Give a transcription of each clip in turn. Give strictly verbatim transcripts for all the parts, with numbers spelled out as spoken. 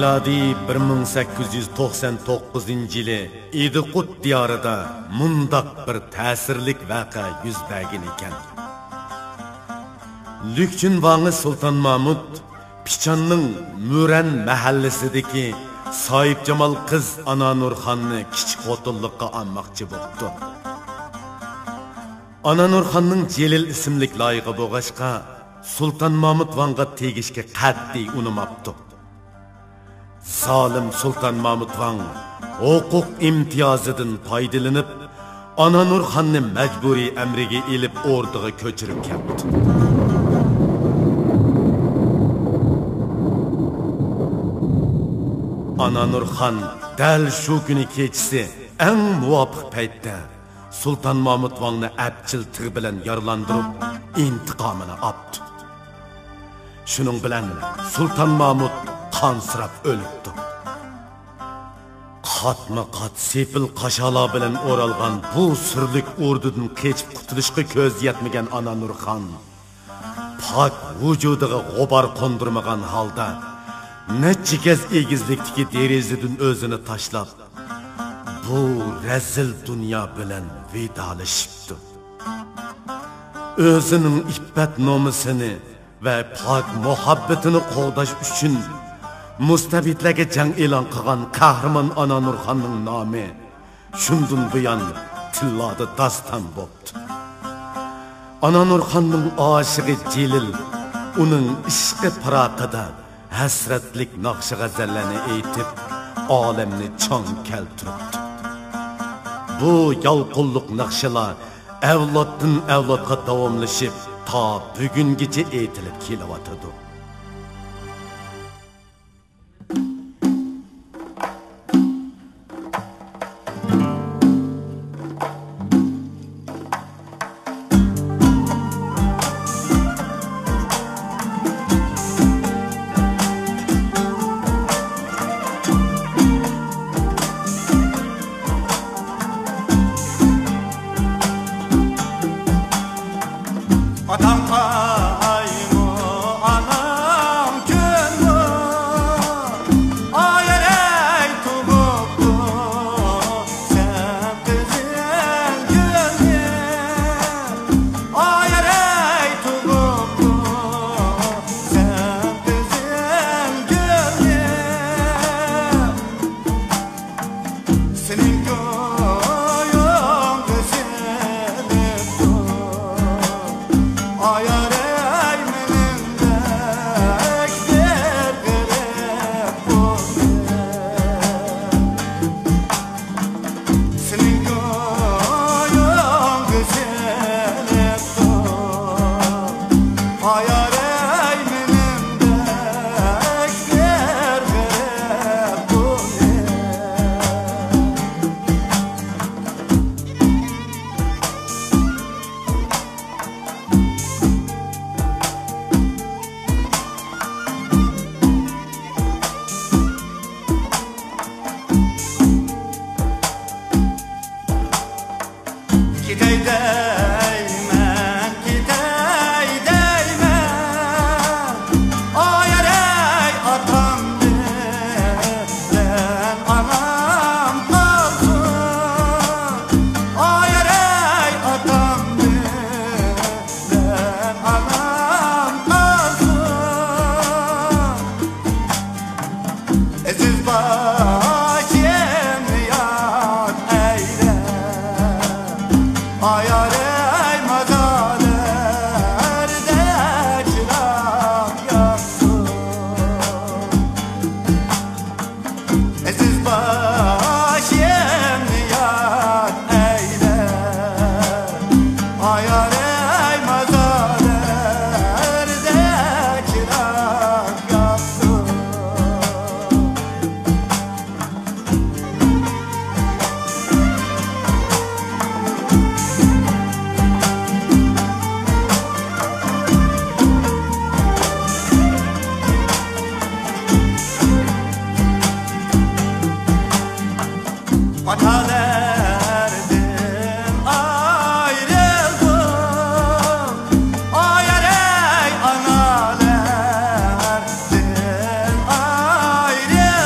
مىلادىي بىر مىڭ سەككىز يۈز توقسان توققۇزىنچى يىلى ئىدىقۇت دىيارىدا مۇنداق بىر تەسىرلىك ۋەقە يۈز بەرگەن ئىكەن. لۈكچۈن ۋاڭى سۇلتان مامۇت پىچاننىڭ مۈرەن مەھەللىسىدىكى ساھىبجامال قىز ئانانۇرخاننى كىچىك خوتۇنلۇققا ئالماقچى بوپتۇ. ئانانۇرخاننىڭ جېلىل ئىسىملىك لايىقى بولغاچقا، سۇلتان مامۇت ۋاڭغا تېگىشكە قەتئىي ئۇنىماپتۇ. زالىم سۇلتان مامۇت ۋاڭ ھوقۇق ئىمتىيازىدىن پايدىلىنىپ، ئانانۇرخاننى مەجبۇرىي ئەمرىگە ئېلىپ، ئوردىغا كۆچۈرۈپ كەپتۇ. ئانانۇرخان دەل شۇ كۈنى كېچىسى ئەڭ مۇۋاپىق پەيتتە سۇلتان مامۇت ۋاڭنى ئەپچىل تىغ بىلەن يارىلاندۇرۇپ، ئىنتىقامىنى ئاپتۇ. شۇنىڭ بىلەن سۇلتان مامۇت قانسىراپ ئۆلۈپتۇ. قاتمۇ قات سېپىل قاشالار بىلەن ئورالغان بۇ سۈرلۈك ئوردىدىن قېچىپ قۇتۇلۇشقا كۆزى يەتمىگەن ئانانۇرخان پاك ۋۇجۇدىغا غۇبار قوندۇرمىغان ھالدا، نەچچە گەز ئېگىزلىكتىكى دېرىزىدىن ئۆزىنى تاشلاپ، بۇ رەزىل دۇنيا بىلەن ۋىدالىشىپتۇ. ئۆزىنىڭ ئىپپەت نومۇسىنى ۋە پاك مۇھەببىتىنى قوغداش ئۈچۈن مۇستەبىتلەرگە جەڭ ئېلان قىلغان قەھرىمان ئانانۇرخاننىڭ نامى شۇندىن بۇيان تىللاردا داستان بوپتۇ. ئانانۇرخاننىڭ ئاشىقى جېلىل ئۇنىڭ ئىشقى پىراقىدا ھەسرەتلىك ناخشا-غەزەللەرنى ئېيتىپ، ئالەمنى چاڭ كەلتۈرۈپتۇ. بۇ يالقۇنلۇق ناخشىلار ئەۋلادتىن ئەۋلادقا داۋاملىشىپ، تا بۈگۈنگىچە ئېيتىلىپ كېلىۋاتىدۇ. ئاتاڭ ئايمۇ، ئاناڭ كۈنمۇ، ئايرەي تۇغۇپتۇ سەن قىزىل گۈلنى، ئايرەي تۇغۇپتۇ سەن قىزىل گۈلنى. سېنىڭ كويۇڭغا سېلىپتۇ، ئايارەي مېنىڭدەك بىر غېرىب قۇلنى. سېنىڭ كويۇڭغا سېلىپتۇ، ئايارەي مېنىڭدەك بىر غېرىب قۇلنى. كېتەي دەيمەن، كېتەي دەيمەن، ئايرەي ئاتام بىلەن ئانام قالسۇن، ئايرەي ئاتام بىلەن ئانام قالسۇن. ئەزىز باشىمنى ياد ئەيلە، ئايارەي مازارلاردا چىراغ ياقسۇن. ئەزىز باشىمنى ياد ئەيلە، ئايارەي مازارلاردا چىراغ ياقسۇن. ئاتالاردىن ئايرىلدىم، ئايرەي ئانالاردىن ئايرىلدىم.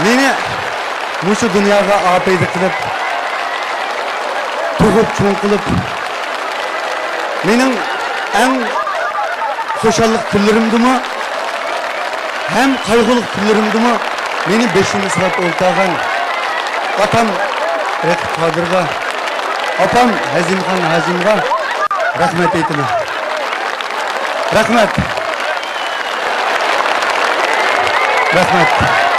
مېنى مۇشۇ دۇنياغا ئاپەيدە قىلىپ، تۇغۇپ چوڭ قىلىپ، مېنىڭ ئەڭ خۇشاللىق كۈنلىرىمدىمۇ ھەم قايغۇلۇق كۈنلىرىمدىمۇ مېنى بېشىمنى سىلاپ ئولتۇرغان ئاتام رەقىب قادىرغا، ئاپام ھەزىمخان ھاجىمغا رەھمەت ئېيتىمەن. رەھمەت. رەھمەت.